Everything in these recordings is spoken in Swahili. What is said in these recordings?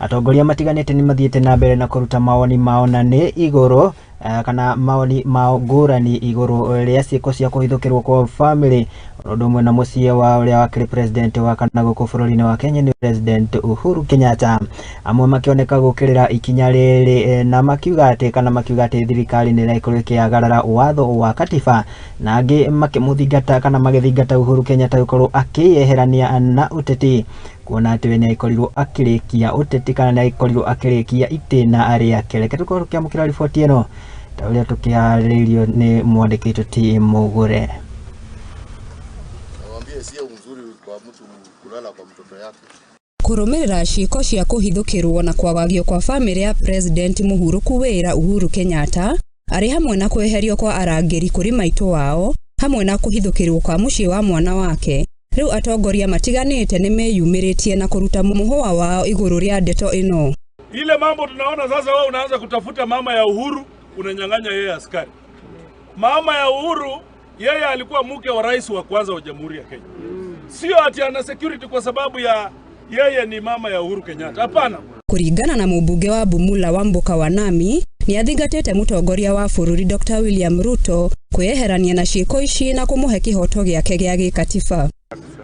Atongoria matiganĩte nĩ mathiĩte na mbere na kũruta mawoni mao na nĩ igũrũ kana mawoni mao ngũrani igũrũ rĩa ciĩko cia kũhithũkĩrwo kwa famĩlĩ ũndũ ũmwe na mũciĩ wa ũrĩa wakĩrĩ president wa kana gũkũ bũrũri-inĩ wa Kenya nĩ President Uhuru Kenyatta. Amwe makĩoneka gũkĩrĩra ikinya rĩrĩ na makiuga atĩ kana makiuga atĩ thirikari nĩ ĩrakorwo ĩkĩagarara watho wa katiba, na angĩ makĩmũthingata kana magĩthingata Uhuru Kenyatta gũkorwo akĩyeherania na ũteti, kuona atĩ we nĩ agĩkorirwo akĩrĩkia ũteti kana nĩ agĩkorirwo akĩrĩkia itĩna rĩake. Reke tũkorwo tũkĩamũkĩra riboti ĩno ta ũrĩa tũkĩharĩrĩirio nĩ mwandĩki witũ T Mugure. Nawaambie sio mzuri kwa mtu kulala kwa mtoto yake. Kũrũmĩrĩra ciĩko cia kũhithũkĩrwo na kwagagio kwa famĩlĩ ya President mũhurũku wĩra Uhuru Kenyatta arĩ hamwe na kweherio kwa arangĩri kũrĩ maitũ wao hamwe na kũhithũkĩrwo kwa mũciĩ wa mwana wake, rĩu atongoria matiganĩte nĩ meyumĩrĩtie na kũruta mũhũa wao igũrũ rĩa ndeto ĩno. Ile mambo tunaona sasa, wewe unaanza kutafuta mama ya Uhuru, unanyang'anya yeye askari. Mama ya Uhuru yeye alikuwa mke wa rais wa kwanza wa Jamhuri ya Kenya. Sio ati ana security kwa sababu ya yeye ni mama ya Uhuru Kenyatta. Hapana. Kũringana na mũmbunge wa Bumula Wamboka Wanami, nĩ athingatĩte mũtongoria wa bũrũri Dr. William Ruto kwĩyeherania na ciĩko ici na kũmũhe kĩhoto gĩake gĩa gĩkatiba.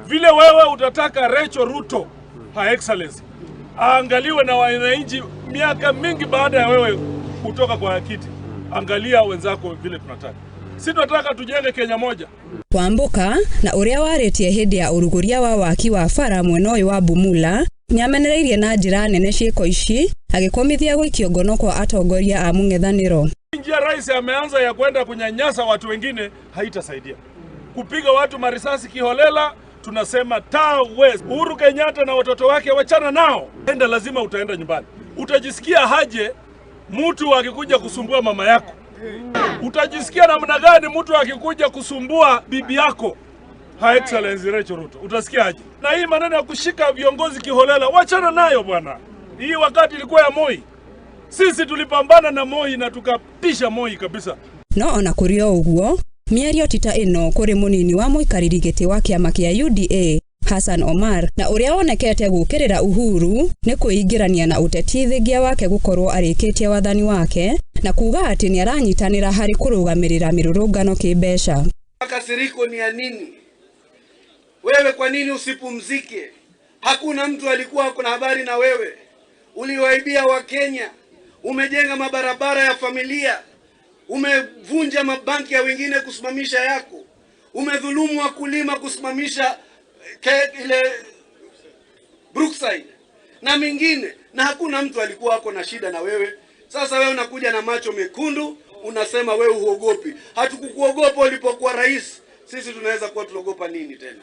Vile wewe utataka Rachel Ruto, Her Excellency, aangaliwe na wananchi miaka mingi baada ya wewe kutoka kwa kiti. Angalia wenzako vile tunataka. Si tunataka tujenge Kenya moja. Wamboka na ũrĩa warĩtie hĩndĩ ya ũrugũria wa waki wa bara mwena ũyũ wa Bumula nĩamenereirie na njĩra nene ciĩko ici, agĩkũmithia gũikio ngono kwa atongoria a mũng'ethanĩro. Njia rais ameanza ya kwenda kunyanyasa watu wengine haitasaidia. Kupiga watu marisasi kiholela, tunasema tawe. Uhuru Kenyatta na watoto wake wachana nao. Enda, lazima utaenda nyumbani. Utajisikia haje mtu akikuja kusumbua mama yako? Utajisikia namna gani mtu akikuja kusumbua bibi yako? Her Excellency Rachel Ruto, utasikia aje? Na hii maneno ya kushika viongozi kiholela, wachana nayo bwana. Hii wakati ilikuwa ya Moi. Sisi tulipambana na Moi na tukatisha Moi kabisa. No ona kũrĩ o ũguo, mĩario ti ta ĩno kũrĩ mũnini wa mũikarĩri gĩtĩ wa kĩama kĩa UDA Hassan Omar na ũrĩa wonekete gũkĩrĩra Uhuru nĩ kwĩingĩrania na ũteti thengia wake gũkorwo arĩkĩtie wathani wake na kuga atĩ nĩaranyitanĩra harĩ kũrũgamĩrĩra mĩrũrũngano kĩmbeca. Makasiriko ni ya nini? Wewe kwa nini usipumzike? Hakuna mtu alikuwa kuna habari na wewe. Uliwaibia Wakenya, umejenga mabarabara ya familia, umevunja mabanki ya wengine kusimamisha yako, umedhulumu wakulima kusimamisha ile Brookside na mingine, na hakuna mtu alikuwa ako na shida na wewe. Sasa wewe unakuja na macho mekundu, unasema wewe huogopi. Hatukukuogopa ulipokuwa rais, sisi tunaweza kuwa tunaogopa nini tena?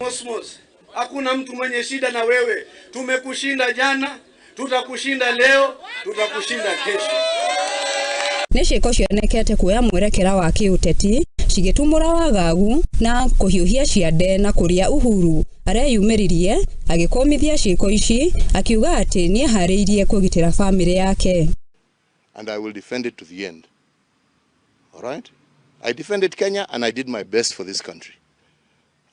Mosmos, hakuna mtu mwenye shida na wewe. Tumekushinda jana, tutakushinda leo, tutakushinda kesho. Nĩ ciĩko cionekete kuoya mwerekera wa kĩũteti cigĩtumũra wagagu na kũhiũhia ciande na kũrĩa Uhuru areyumĩririe agĩkũmithia ciĩko ici akiuga atĩ nĩeharĩirie kũgitĩra famĩlĩ yake. And I will defend it to the end. All right? I defended Kenya and I did my best for this country.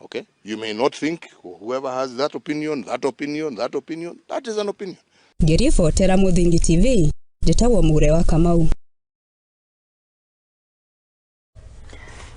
Okay? You may not think, whoever has that opinion, that opinion, that opinion, that is an opinion. Ngĩribotera Mũthingi TV, njĩtagwo Mure wa Kamau.